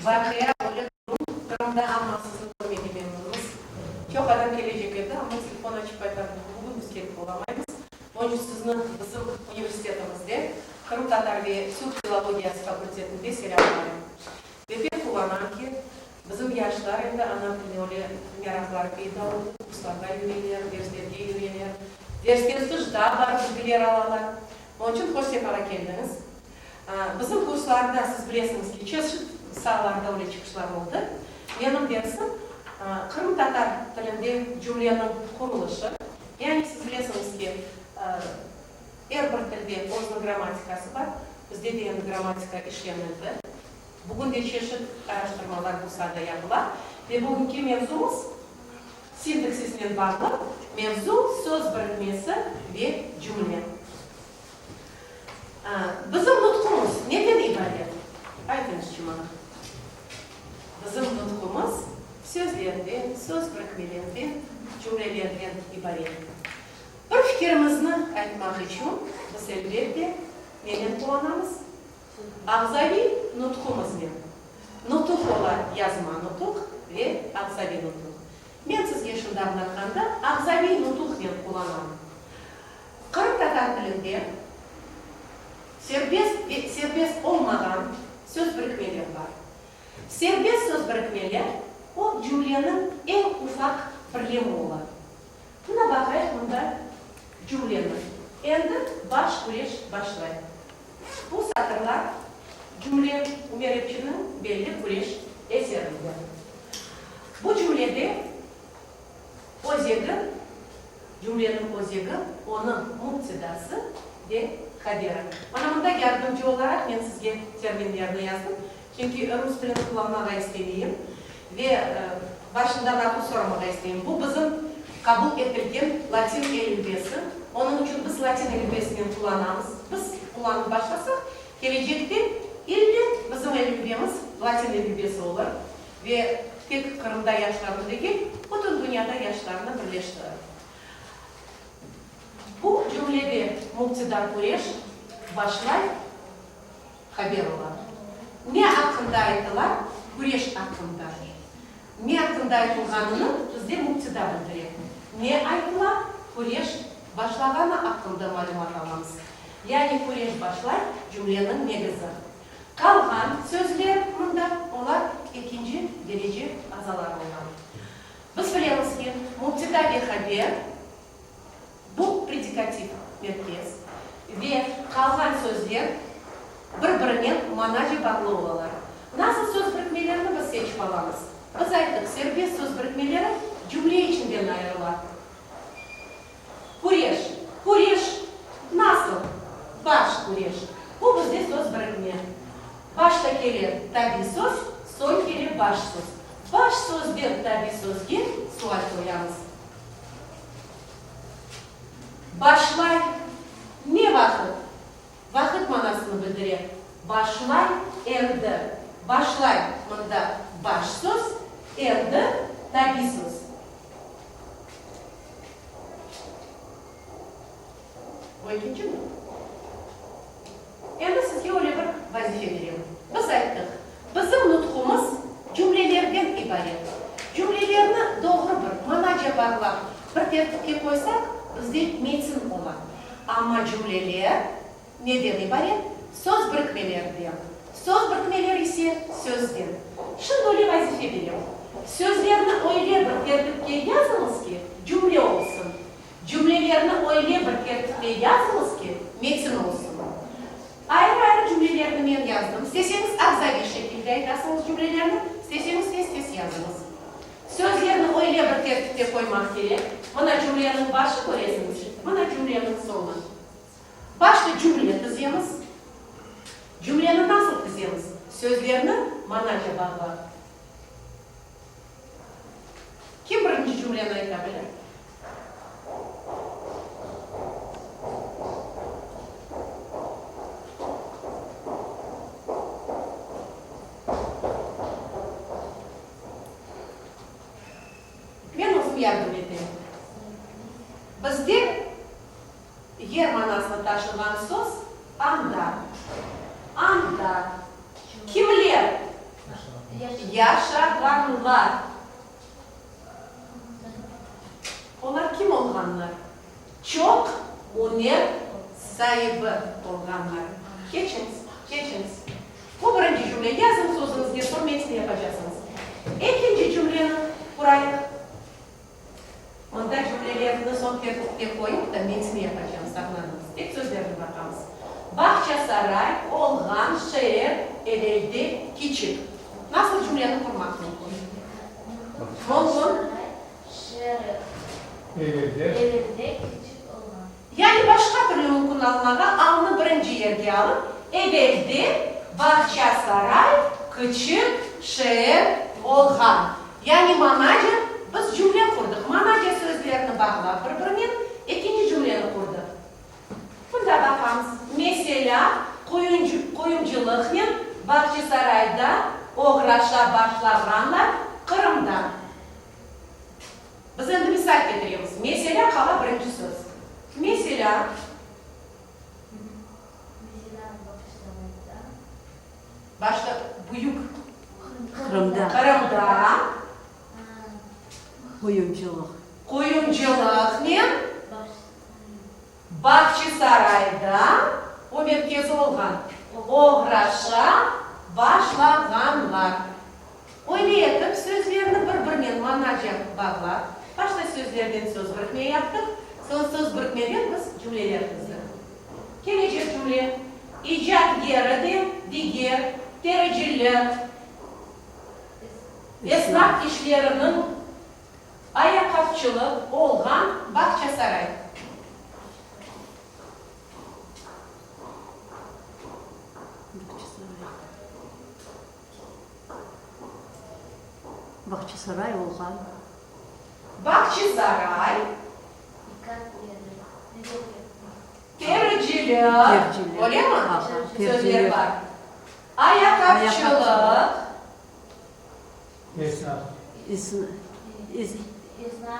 Vaqia, öyle durum Qırımda, amma sizni körmege memnunmız. Çoq adam kelecek edi, amma telefon açıp aytardı, bugün biz kelip olamaymız. Onıñ içün sizni bizim universitetimizde, Qırımtatar ve türk filologiyası fakultetinde selâmlayım. Ve pek quvanam ki, bizim yaşlar endi ana tiline öyle meraqları peyda oldı, kurslarğa yüreler, derslerge yüreler, dersten tış daa bar bilgiler alalar. Onıñ içün hoş sefağa keldiñiz. Bizim kurslarda, siz bilesiñiz ki, çeşit saalarda öyle çıqışlar oldı. Menim dersim, qırımtatar tilinde cümleniñ qurulışı. Yani siz bilesiñiz ki, er bir tilde özüniñ grammatikası bar. Bizde de endi grammatika işlenildi. Bugün de çeşit araştırmalar bu saada yapıla. Ve bugünki mevzumız sintaksisnen bağlı mevzu, söz birikmesi ve cümle. Bizim nutqumız neden ibaret? Aytıñızçı maña. Bizim nutqumız sözlerden, söz birikmelerden, cümlelerden ibaret. Bir fikirimizni aytmaq içün biz, elbette, nenen qullanamız? Ağzaviy nutqumıznen. Nutuq ola yazma nutuq ve ağzaviy nutuq. Men sizge şimdi añlatqanda ağzaviy nutuqnen qullanam. Qırımtatar tilinde serbest ve serbest olmağan söz birikmeler bar. Serbest söz birikmeler, o cümleniñ eñ ufaq birlemi ola. Mına baqayıq mında cümleni. Endi baş küreş başlay. Bu satırlar cümle Ümer Epçiniñ belli Küreş eserinde. Bu cümlede özegi, cümleniñ özegi, onıñ müptedası ve haberi. Mana mında yardımcı olaraq men sizge terminlerni yazdım, çünki rus tilini qullanmağa istemeyim ve başından afu soramağa isteyim. Bu bizim qabul etilgen latin elifbesi, onıñ içün biz latin elifbesinen qullanamız. Biz qullanıp başlasaq, kelecekte ille bizim elifbemiz latin elifbesi olur ve tek Qırımda yaşlarnı degil, bütün dünyada yaşlarnı birleştirir. Bu cümlede müpteda küreş başlay, haber ola. Ne aqqında aytıla? Küreş aqqında. Ne aqqında aytılğanını bizde müpteda bildire. Ne aytıla? Küreş başlağanı aqqında malümat alamız. Yani küreş başlay cümleniñ negizi. Qalğan sözler mında, olar ekinci derece azalar olğan. Biz bilemiz ki, müpteda ve haber, bu predikativ merkez ve qalğan sözler bir-birinen manaca bağlı olalar. Nasıl söz birikmelerini biz seçip alamız? Biz ayttıq, serbest söz birikmeleri cümle içinden ayırıla. Küreş, küreş, nasıl? Baş küreş. Bu bizde söz birikme. Başta kele tabiy söz, soñ kele baş söz. Baş sözden tabiy sözge sual qoyamız. Başlay, ne vaqıt? Vaqıt manasını bildire. Başlay, endi. Başlay, mında baş söz, endi, tabiy söz. Bu ekincimi? Endi sizge öyle bir vazife berem. Biz ayttıq, bizim nutqumız cümlelerden ibaret. Cümlelerni doğru bir manaca bağlap, bir tertipke qoysaq, bizde metin ola. Amma cümleler neden ibaret? Söz birikmelerden. Söz birikmeler ise sözden. Şimdi öyle vazife berem. Sözlerni öyle bir tertipke yazıñız ki, cümle olsun. Cümlelerni öyle bir tertipte yazıñız ki, metin olsun. Ayrı-ayrı cümlelerni men yazdım. İsteseñiz ağzaviy şekilde aytasıñız cümlelerni, isteseñiz tez-tez yazıñız. Sözlerni öyle bir tertipte qoymaq kerek, mına cümleniñ başı köresiñiz, mına cümleniñ soñu. Başta cümle tizemiz. Cümleni nasıl tizemiz? Sözlerni manaca bağlap. Kim birinci cümleni ayta bilir? Men özüm yardım etem. Bizde yer manasını taşığan söz anda. Anda. Kimler? Yaşağanlar. Olar kim olğanlar? Çoq üner saibi olğanlar. Keçiñiz, keçiñiz. Bu birinci cümle. Yazıñ sözüñizge, soñ metn yapacaqsıñız. Ekinci cümleni qurayıq. Mında cümlelerni soñ tertipke qoyıp da metn yapacam, saqlanıñız. Tek sözlerni baqamız. Bağçasaray olğan şeer evelde kiçik. Nasıl cümleni qurmaq mümkün? Mümkün. Yani başqa türlü mümkün almağa, alnı birinci yerge alıp, evelde Bağçasaray küçük şeer olğan. Yani manaca biz cümle qurdıq. Manaca sözlerni bağlap bir-birinen ekinci cümleni qurdıq. Mında baqamız, meselâ, quyumcılıqnen Bağçasarayda oğraşa başlağanlar Qırımda. Biz endi misal ketiremiz. Meselâ qala birinci söz. Meselâ. Başta büyük. Qırımda. Qırımda. Quyumcılıq. Quyumcılıqnen Bahçesarayda, o merkezi olğan, oğraşa başlağanlar. Öyle etip, sözlerni bir-birinen manaca bağlap, başta sözlerden söz birikme yaptıq, soñ söz birikmeden biz cümleler tizdik. Kelecek cümle, icat yeri de diger tericilik, esnaf işleriniñ ayaqqapçılıq olğan Bağçasaray. Bağçasaray olğan. Bağçasaray. Tericilik, öylemi? Sözler bar. Ayaqqapçılıq. Esnaf.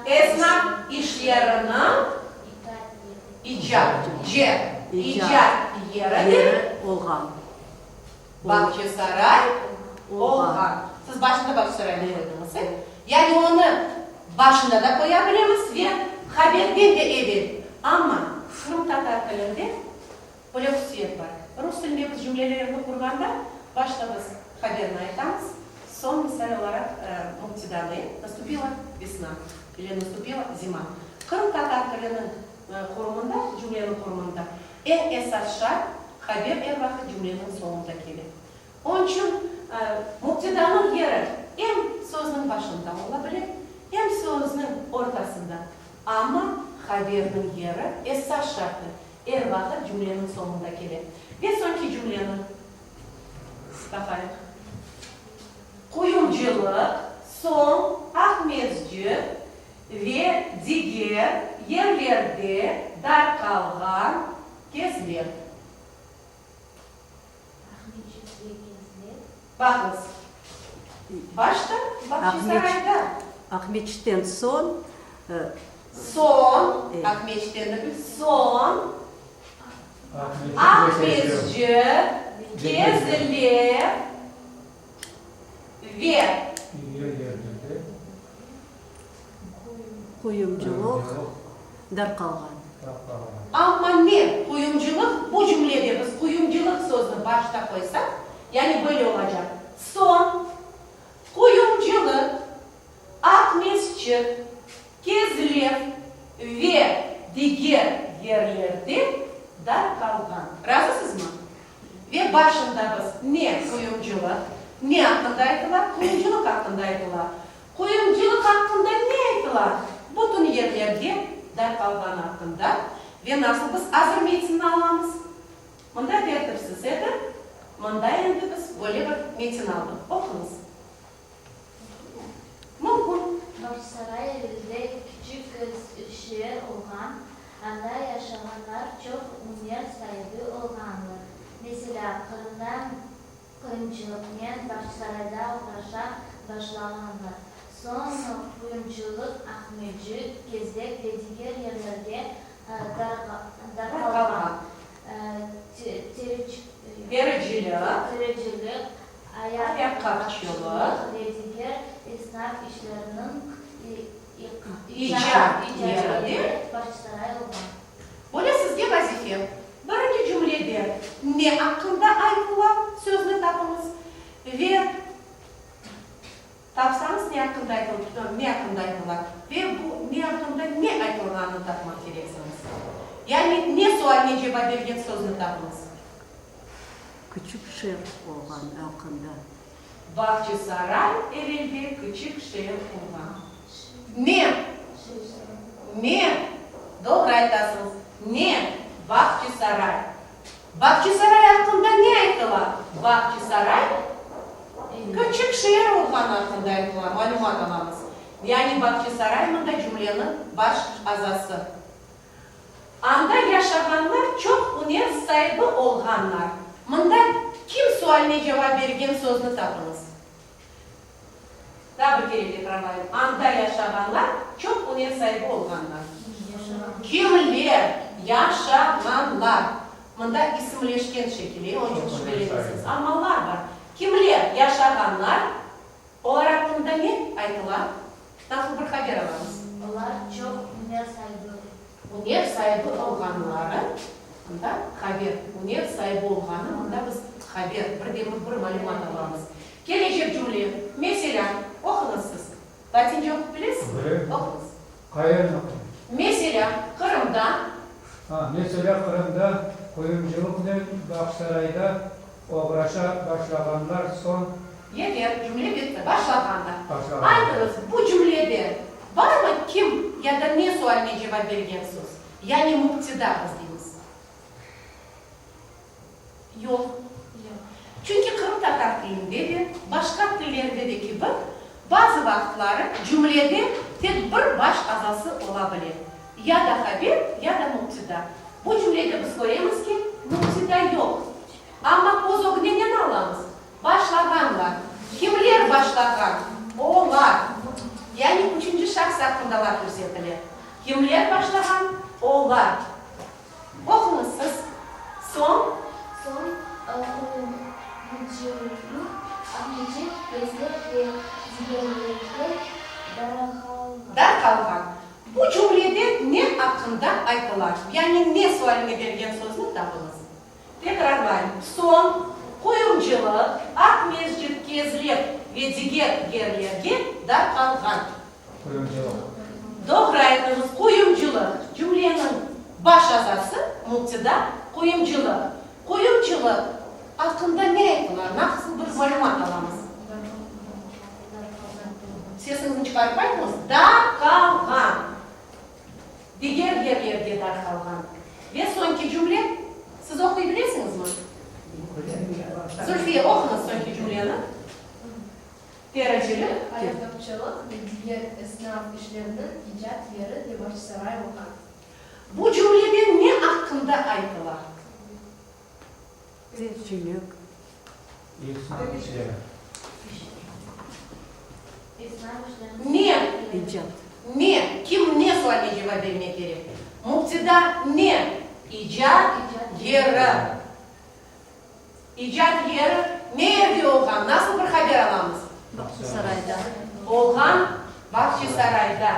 Esnaf işleriniñ icat, ce, icat yeri de olğan. Bağçasaray olğan. Siz başında Bağçasaraynı qoydıñız, e? Yani onı başında da qoya bilemiz ve haberden de evel. Amma qırımtatar tilinde böyle hususiyet bar. Rus tilinde biz cümlelerni qurğanda, başta biz haberni aytamız, soñ, misal olaraq, müptedanı, nastupila vesna ile nastupila zima. Qırımtatar tiliniñ qurumında, cümleniñ qurumında eñ esas şart, haber er vaqıt cümleniñ soñunda kele. Onıñ içün müptedanıñ yeri em sözniñ başında ola bile, em sözniñ ortasında, amma haberniñ yeri, esas şartı, er vaqıt cümleniñ soñunda kele. Ve soñki cümleni baqayıq. Quyumcılıq, soñ Aqmescit ve diger yerlerde darqalğan Kezlev. Baqıñız, başta Bahçesarayda. Aqmeçitten soñ. Soñ, Aqmeçitten degil, soñ Aqmescit, Kezlev ve. Quyumcılıq darqalğan. Amma ne, quyumcılıq, bu cümlede biz quyumcılıq sözüni başta qoysaq, yani böyle olacaq, soñ, quyumcılıq, Aqmescit, Kezlev ve diger yerlerde darqalğan. Razısızmı? Ve başında biz ne quyumcılıq, ne aqqında aytıla? Quyumcılıq aqqında aytıla. Quyumcılıq aqqında ne aytıla? Bütün yerlerge darqalğanı aqqında. Ve nasıl biz azır metinni alamız? Mında tertipsiz edi, mında endi biz böyle bir metin aldıq. Oquñız. Mümkün. Bağçasaray evelde küçük şeer olğan, anda yaşağanlar çoq üner saibi olğanlar. Meselâ, Qırımda quyumcılıqnen Bağçasarayda oğraşa başlağanlar. Soñ quyumcılıq Aqmescit, Kezlek ve diger yerlerge darqalğan. Tericilik. Tericilik. Ayaqqapçılıq. Ve diger esnaf işleriniñ İcat yeri de Bağçasaray olğan. Böyle sizge vazife, birinci cümlede ne aqqında aytıla sözni tapıñız ve tapsañız ne aqqında ne aqqında aytıla ve bu ne aqqında ne aytılğanını tapmaq kereksiñiz. Yani ne sualine cevap bergen sözni tapıñız. Küçük şeer olğan aqqında. Bağçasaray evelde küçük şeer olğan. Ne? Ne? Doğru aytasıñız. Ne? Bağçasaray. Bağçasaray aqqında ne aytıla? Bağçasaray küçük şeer olğanı aqqında aytıla, malümat alamız. Yani Bağçasaray mında cümleniñ baş azası. Anda yaşağanlar çoq üner saibi olğanlar. Mında kim sualine cevap bergen sözni tapıñız. Daa bir kere tekrarlayım, anda yaşağanlar çoq üner saibi olğanlar. Kimler yaşağanlar? Mında isimleşken şekili, onıñ içün şübelenesiñiz. Amma lar bar. Kimler yaşağanlar? Olar aqqında ne aytıla? Nasıl bir haber alamız? Olar çoq üner saibi. Üner saibi olğanları, mında haber, üner saibi olğanı, mında biz haber, bir de bir malümat alamız. Kelecek cümle, meselâ, oquñız siz. Latince oqup bilesiz? Bilem. Oquñız. Qayerni oquyım? Meselâ, Qırımda. Ha, meselâ, Qırımda qoyumcılıqnen Bağçasarayda oğraşa başlağanlar, soñ. Yeter, cümle bitti. Başlağanlar. Başlağanlar. Aytıñız, bu cümlede barmı kim ya da ne sualine cevap bergen söz? Yani müpteda biz deymiz. Yoq. Çünki qırımtatar tilinde de, başqa tillerde de kibi, bazı vaqıtları cümlede tek bir baş azası ola bile, ya da haber, ya da müpteda. Bu cümlede biz köremiz ki, müpteda yoq. Amma köz ögüne neni alamız? Başlağanlar. Kimler başlağan? Olar. Yani üçünci şahs aqqında laf yürsetile. Kimler başlağan? Olar. Oquñız siz. Soñ. Soñ qoyumcılıq Aqmescit, Kezlev ve digerlerge darqalğan. Darqalğan. Bu cümlede ne aqqında aytıla, yani ne sualine bergen sözni tapıñız. Tekrarlayım, soñ qoyumcılıq Aqmescit, Kezlev ve diger yerlerge darqalğan. Quyumcılıq. Doğru ayttıñız, quyumcılıq. Cümleniñ baş azası, müpteda, quyumcılıq. Quyumcılıq aqqında ne aytıla, nasıl bir malümat alamız? Sesiñizni çıqarıp aytıñız, darqalğan. Diger yerlerge darqalğan. Ve soñki cümle, siz oquy bilesiñizmi? Zulfiye, oquñız soñki cümleni. Tericilik. Ayaqqapçılıq ve diger esnaf işleriniñ icat yeri de Bağçasaray olğan. Bu cümlede ne aqqında aytıla? Tericilik. Esnaf işleri. Ne? İcat. Ne? Kim ne sualine cevap bermek kerek? Müpteda ne? İcat yeri. İcat yeri ne yerde olğan? Nasıl bir haber alamız? Bağçasarayda. Olğan Bağçasarayda.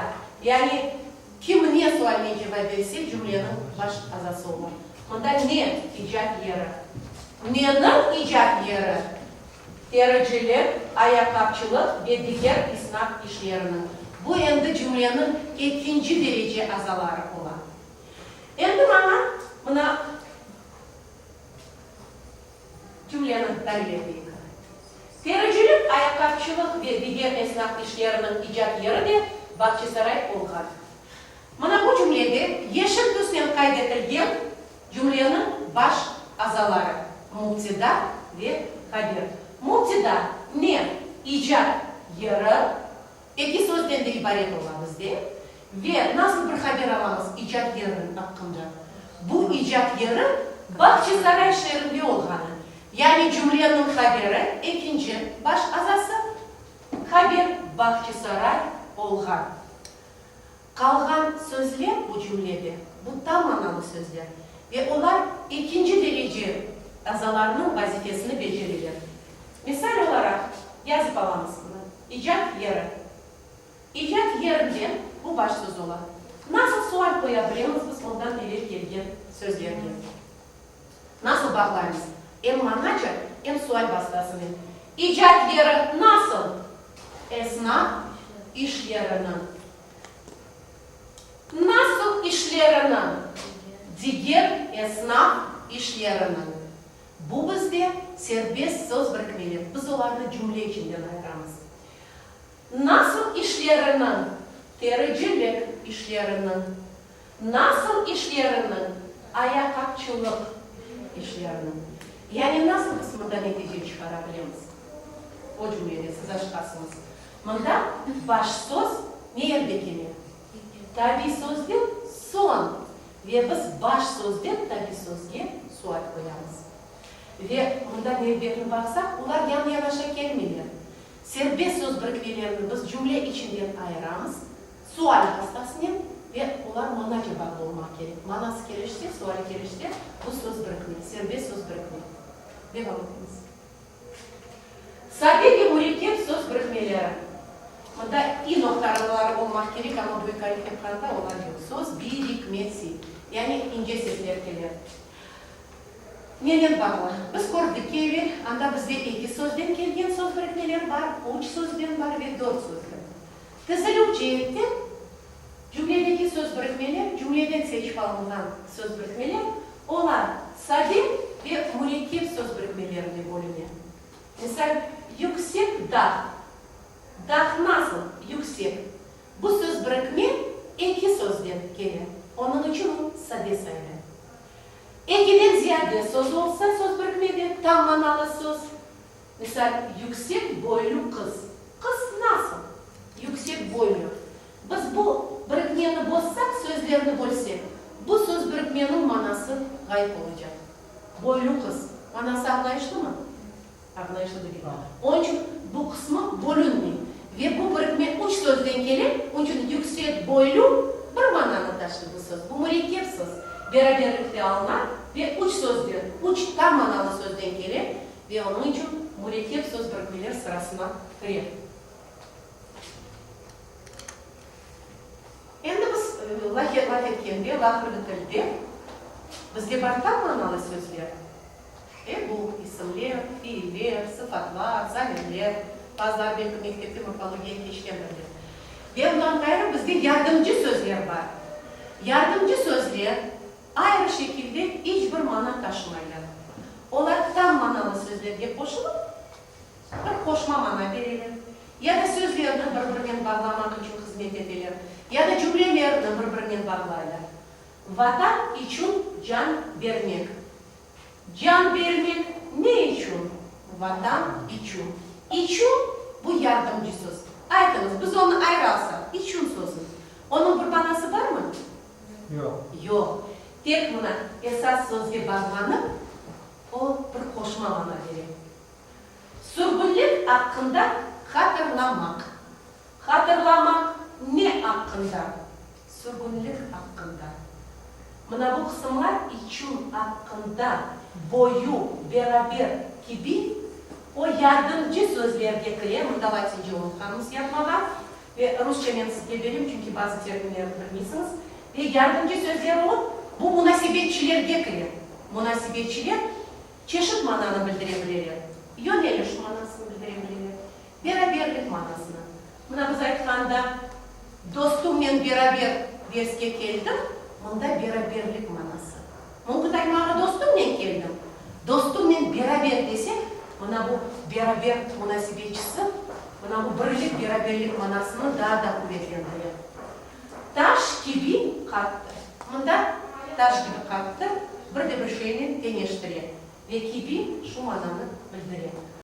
Yani kim ne sualine cevap berse, cümleniñ baş azası ola. Mında ne icat yeri? Neniñ icat yeri? Tericilik, ayaqqapçılıq ve diger isnaf işleriniñ. Bu endi cümleniñ ekinci derece azaları ola. Endi maña mına. Cümleni talil eteyik. Tericilik, ayaqqapçılıq ve diger esnaf işleriniñ icat yeri de Bağçasaray olğan. Mına bu cümlede yeşil tüsnen qayd etilgen cümleniñ baş azaları, müpteda ve haber. Müpteda, ne, icat yeri, eki sözden de ibaret ola bizde, ve nasıl bir haber alamız icat yeriniñ aqqında? Bu icat yeri Bağçasaray şeerinde olğanı, yani cümleniñ haberi ekinci baş azası, haber Bağçasaray olğan. Qalğan sözler bu cümlede, bu tam manalı sözler ve olar ekinci derece azalarnıñ vazifesini becereler. Misal olaraq, yazıp alamız bunı, İcat yeri. İcat yerinden, bu baş söz ola. Nasıl sual qoya bilemiz biz ondan evel kelgen sözlerge? Nasıl bağlaymız? Em manaca, em sual vastasınen. İcat yeri nasıl esnaf işleriniñ? Nasıl işleriniñ? Diger esnaf işleriniñ. Bu bizde serbest söz birikmeler, biz olarnı cümle içinden ayıramız. Nasıl işleriniñ? Tericilik işleriniñ. Nasıl işleriniñ? Ayaqqapçılıq işleriniñ. Yani nasıl biz mında netice çıqara bilemiz? O cümlede siz aşqasıñız. Mında baş söz ne yerde kele? Tabiy sözden soñ. Ve biz baş sözden tabiy sözge sual qoyamız. Ve mında nevbetni baqsaq, olar yan-yanaşa kelmeyler. Serbest söz birikmelerini biz cümle içinden ayıramız, sual vastasınen, ve olar manaca bağlı olmaq kerek. Manası kelişse, suali kelişse, bu söz birikme, serbest söz birikme. Devam etemiz. Sade ve mürekkep söz birikmeleri. Mında i noqtaları olmaq kerek, amma büyük arif yapqanda olar yoq. Söz birikmesi, yani ince sesler kele. Nenen bağlı? Biz kördik ki, evel, anda bizde eki sözden kelgen söz birikmeler bar, üç sözden bar ve dört sözden. Tizilüv ceetten cümledeki söz birikmeler, cümleden seçip alınğan söz birikmeler, olar sade ve mürekkep söz birikmelerine bölüne. Misal, yüksek dağ. Dağ nasıl yüksek? Bu söz birikme eki sözden kele, onıñ içün o sade sayıla. Ekiden ziyade söz olsa, söz birikmede tam manalı söz. Misal, yüksek boylu qız. Qız nasıl? Yüksek boylu. Biz bu birikmeni bozsaq, sözlerni bölsek, bu söz birikmeniñ manası ğayıp olacaq. Boylu qız. Manası añlayışlımı? Añlayışlı degil. Onıñ içün bu qısmı bölünmey. Ve bu birikme üç sözden kele, onıñ içün yüksek boylu bir mananı taşıy bu söz. Bu mürekkep söz. Beraberlikte alına ve üç sözden, üç tam manalı sözden kele ve onıñ içün mürekkep söz birikmeler sırasına kire. Endi biz laf etkende, laqırdı tilde bizde bar tam manalı sözler. E, bu, isimler, fiiller, sıfatlar, zamirler, bazıları belki mektepte morfologiya keçkendirler. Ve bundan ğayrı bizde yardımcı sözler bar. Yardımcı sözler ayrı şekilde iç bir mana taşımaylar. Olar tam manalı sözlerge qoşulıp, bir qoşma mana bereler, ya da sözlerni bir-birinen bağlamaq içün hızmet eteler, ya da cümlelerni bir-birinen bağlaylar. Vatan içün can bermek. Can bermek ne içün? Vatan içün. İçün, bu yardımcı söz. Aytıñız, biz onı ayrı alsaq, içün sözüni, onıñ bir manası barmı? Yoq. Yoq. Tek mına esas sözge bağlanıp, o bir qoşma mana bere. Sürgünlik aqqında hatırlamaq. Hatırlamaq ne aqqında? Sürgünlik aqqında. Mına bu qısımlar içün, aqqında, boyu, beraber kibi o yardımcı sözlerge kire, mında latince unutqanmız yapmağa ve rusça men sizge berem, çünki bazı terminlerni bilmeysiñiz, ve yardımcı sözler olıp, bu munasebetçilerge kire. Munasebetçiler çeşit mananı bildire bileler, yöneliş manasını bildire bileler, Beraberlik manasını. Mına biz aytqanda, dostumnen beraber derske keldim, mında beraberlik manası. Mümkün aytmağa dostumnen keldim. Dostumnen beraber desek, mına bu beraber munasebetçisi, mına bu birlik, beraberlik manasını daa da quvetlendire. Taş kibi qattı. Mında taş kibi qattı bir de bir şeynen teñeştire ve kibi şu mananı bildire.